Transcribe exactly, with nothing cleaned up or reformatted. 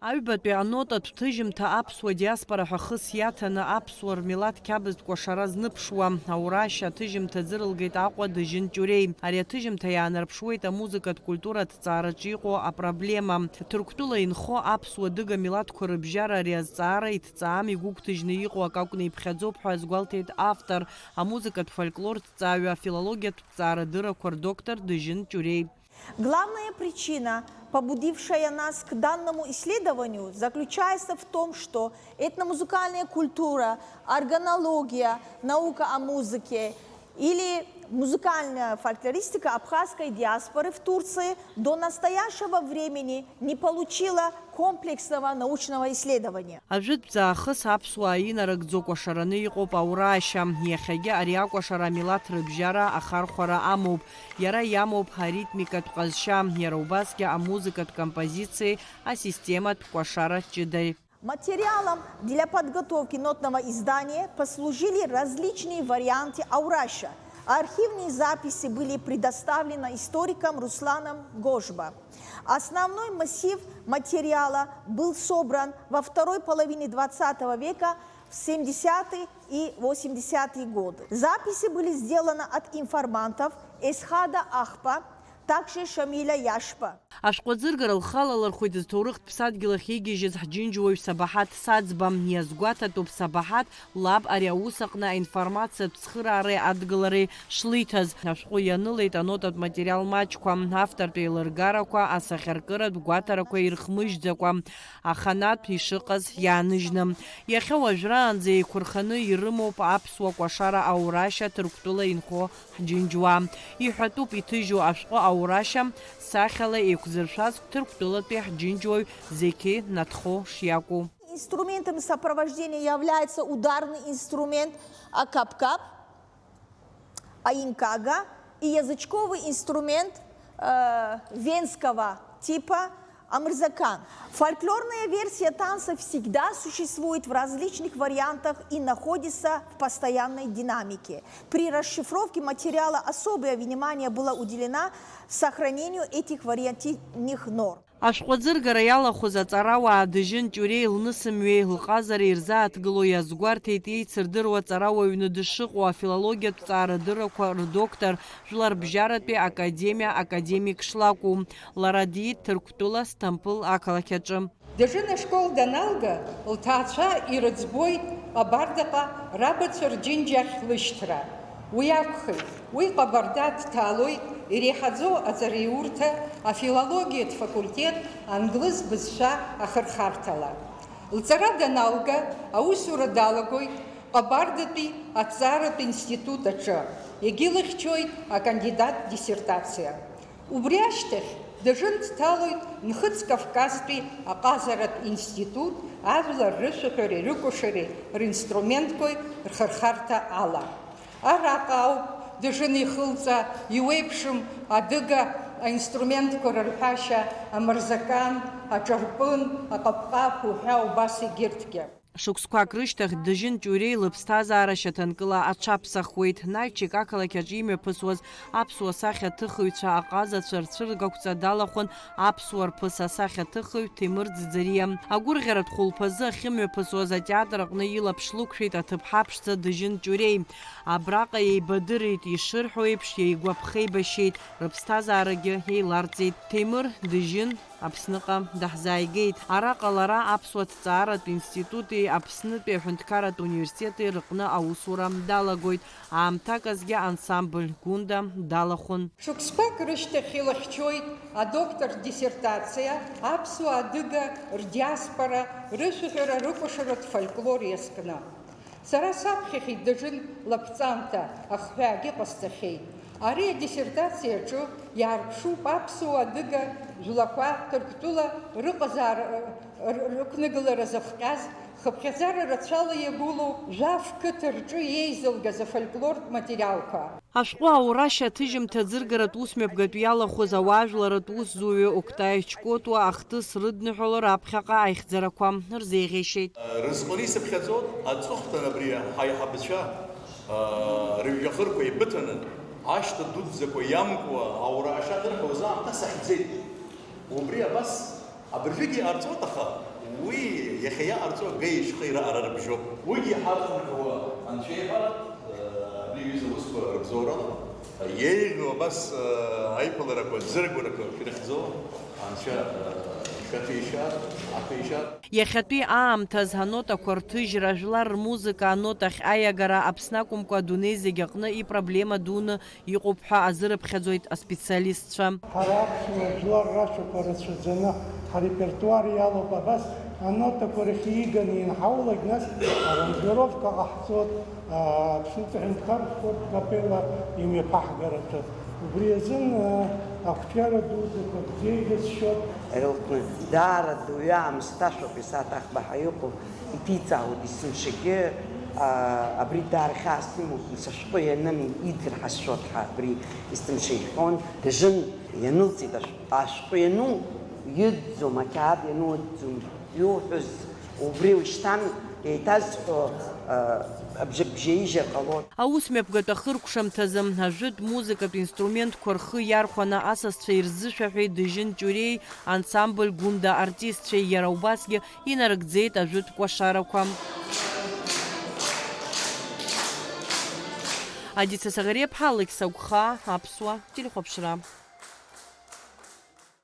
Аҩбатәи анотатә ҭыжьымҭа аԥсуа диаспора ҳәа хыс иаҭаны аԥсуа рмилаҭ қьабзтә кәашара зныԥшуа, аурашьа аҭыжьымҭа ӡырылгеит Аҟәа Дыжьын Ҷуреи. Ари аҭыжьымҭа иаанарԥшуеит амузыкатә культура аҭҵаараҿы иҟоу апроблема. Ҭырқәтәыла инхо аԥсуа-адыга милаҭқәа рыбжьара ари азҵаара иҭҵаам, игәыгәҭыжьны иҟоу акы акәны иԥхьаӡоуп ҳәа азгәалҭеит автор, амузыкатә фольклорҭҵааҩы, афилологиатә ҭҵаарадыррақәа рдоктор Дыжьын Ҷуреи. Главная причина, побудившая нас к данному исследованию, заключается в том, что этномузыкальная культура, органология, наука о музыке или музыкальная фольклористика абхазской диаспоры в Турции до настоящего времени не получила комплексного научного исследования. Ажәытәӡа аахыс аԥсуаа инарыгӡо кәашараны иҟоуп аурашьа. Иахьагьы ари акәашара амилаҭ рыбжьара ахархәара амоуп. Иара иамоуп аритмикатә ҟазшьа, иара убасгьы амузыкатә композициеи асистематә кәашара ҷыдареи. Материалом для подготовки нотного издания послужили различные варианты аурашьа. Архивные записи были предоставлены историком Русланом Гожба. Основной массив материала был собран во второй половине двадцатого века, в семидесятые и восьмидесятые годы. Записи были сделаны от информантов Эсхада Ахпа, также Шамиля Яшпа. Ашәҟәы аӡыргара лхы алалырхәит зҭоурыхтә ԥсадгьыл ахь игьежьыз ҳџьынџьуаҩ Сабаҳаҭ Саӡба. Иазгәаҭатәуп Сабаҳаҭ лаб ари аус аҟны аинформациатә цхыраареи адгылареи шлиҭаз. Ашәҟәы ианылеит анотатә материал маҷқәа, автортә еилыргарақәа, асахьаркыратә гәаҭарақәа ирхмыжьӡакәа, аханатә ишыҟаз иааныжьны. Иахьа уажәраанӡа еиқәырханы ирымоуп аԥсуа кәашара аурашьа Ҭырқәтәыла инхо ҳџьынџьуаа. Иҳәатәуп иҭыжьу ашәҟәы аурашьа сахьала еиқәзыршәаз Ҭырқәтәылатәи ҳџьынџьуаҩ Зеқьи Натхо шиакәу. Инструментами сопровождения является ударный инструмент акапкап, аинкага и язычковый инструмент, э, венского типа амырзакан. Фольклорная версия танца всегда существует в различных вариантах и находится в постоянной динамике. При расшифровке материала особое внимание было уделено сохранению этих вариативных норм. Ашәҟәы аӡыргара иалахәыз аҵарауаа Дыжьын Ҷуреи лнысымҩеи лҟазареи ирзааҭгыло иазгәарҭеит еицырдыруа аҵарауаҩны дышыҟоу, афилологиатә ҵаарадыррақәа рдоктор, Жәларбжьаратәи академиа академик шлакәу. Лара диит Ҭырқәтәыла Сҭампыл ақалақь аҿы. Дыжын ашкол даналга, лҭаацәа ирыӡбоит Ҟабардаҟа рабацәа рџьынџьахь лышьҭра. Уи акәхеит, уи Ҟабарда дҭалоит иреиҳаӡоу аҵараиурҭа, афилологиатә факультет, англыз бызшәа ахырхарҭала. Лҵара даналга, аусура далагоит Ҟабардатәи аҭҵааратә институт аҿы, егьылыхьчоит акандидат диссертациа. Убри ашьҭахь, Дыжын дҭалоит Нхыҵ Кавказтәи аҟазаратә институт ажәлар рышәаҳәареи рыкәашареи ринструментқәеи рхырхарҭа ала. Араҟа ауп Дыжын ихылҵа иуеиԥшым адыга аинструментқәа рырҳәашьа, амырзакан, аҿарпын, аҟапҟап уҳәа убас егьырҭгьы. Шықәсқәак рышьҭахь Дыжьын Ҷуреи лыԥсҭазаара шьаҭанкыла аҽаԥсахуеит. Нальчик ақалақь аҿы имҩаԥысуаз аԥсуа сахьаҭыхыҩцәа аҟазацәа рцәыргақәҵа далахәын аԥсуа рԥыс асахьаҭыхыҩ Ҭемыр Ӡӡариа. Агәырӷьаратә хәылԥазы ахьымҩаԥысуаз атеатр аҟны илаԥш лықәшәеит аҭыԥҳа ԥшӡа Дыжьын Ҷуреи. Абраҟа еибадырит, ишырҳәо еиԥш, еигәаԥхеибашьеит, рыԥсҭазаарагьы еиларҵеит. Ҭемыр Дыжьын Аԥсныҟа даҳзааигеит. Араҟа лара Аԥсуа ҭҵааратә институти Аԥснытәи аҳәынҭқарратә университети рыҟны аусура далагоит. Аамҭаказгьы ансамбль Гәында далахәын. Шықәсқәак рышьҭахь илыхьчоит адоктортә диссертациа аԥсуа-адыга рдиаспора рышәаҳәара рыкәашаратә фольклор иазкны. Сара саԥхьахьеит Дыжын лаԥҵамҭа ахҳәаагьы ҟасҵахьеит. Ари адиссертациа аҿы иаарԥшуп аԥсуа-адыга жәлақәа Ҭырқәтәыла рыҟазаара, р-, рықәнагылара зыхҟьаз, хыԥхьаӡара рацәала иагәылоу жәаф қыҭа рҿы еизылгаз афольклортә материалқәа. Ашәҟәы аурашьа аҭыжьымҭа ӡыргаратә усмҩаԥгатә иалахәыз ауаажәларратә усзуҩы Октай Чкотуа ахҭыс рыдныҳәалара аԥхьаҟа аихьӡарақәа рзеиӷьеишьеит. Рызҟәыри сыԥхьаӡоит аҵыхәтәан абри ҳаиҳабацәа, аа, рыжәҩахырқәа еибыҭаны, ашҭа дуӡӡақәа иамкуа, аурашьа анырҳәоз аамҭа сахьӡеит. Убри абас Абыржәгьы иҟарҵоит, аха уи иахьа иҟарҵо агеи шьхеи раҟара рыбжьоуп. Уигьы иҳархынҳәуа анцәа иҳәа, абри аҩыза аусқәа рыбзоурала еиӷьу абас аиԥыларақәа, ӡыргәарақәа шәрыхьӡо анцәа шәаҭәеишьар, аҭәеишьар. Иахьатәи аамҭаз анотақәа рҭыжьра, жәлар рмузыка анотахь аиагара Аԥсны акәымкәа адунеи зегь аҟны ипроблема дуны иҟоуп ҳәа азырыԥхьаӡоит аспециалистцәа. Ҳара аԥсуа жәлар рашәақәа рацәаӡаны ҳарепертуар иалоуп, абас анотақәа рахь ииганы ианҳаулак, нас аранжировка ҟаҳҵоит, а, Аԥснытәи аҳәынҭқарратә спорт капелла имҩаԥаҳгараҿы. Убри азын, а, ақәҿиара дуӡӡақәа бзиа ирызшьоит. Ирылхны даара дуаҩы аамысҭашәоуп, есааҭ аӷба ҳәа иҟоу. Иҭиҵаауеит есымшагьы, аа, абри даара хьаас имоуп, нас ашәҟәы ианын идырҳасшьоит ҳәа абри есымша иҳәон. Дыжын, ианылҵеит ашә-, ашәҟәы иану, иыӡӡом, ақьаад иану ыӡӡом, иуҳәаз убри ушьҭан еиҭазҳәо, аа, абжак бжьаижьыр ҟалоит. Аус мҩаԥгатә ахыркәшамҭазы ажәытә музыкатә инструментқәа рхы иархәаны асасцәа ирзышәаҳәеит Дыжьын Ҷуреи ансамбль Гәында артистцәеи, иара убасгьы инарыгӡеит ажәытә кәашарақәа. Адица Саӷариаԥҳа, Алықьса Гәхаа, Аԥсуа телехәаԥшра.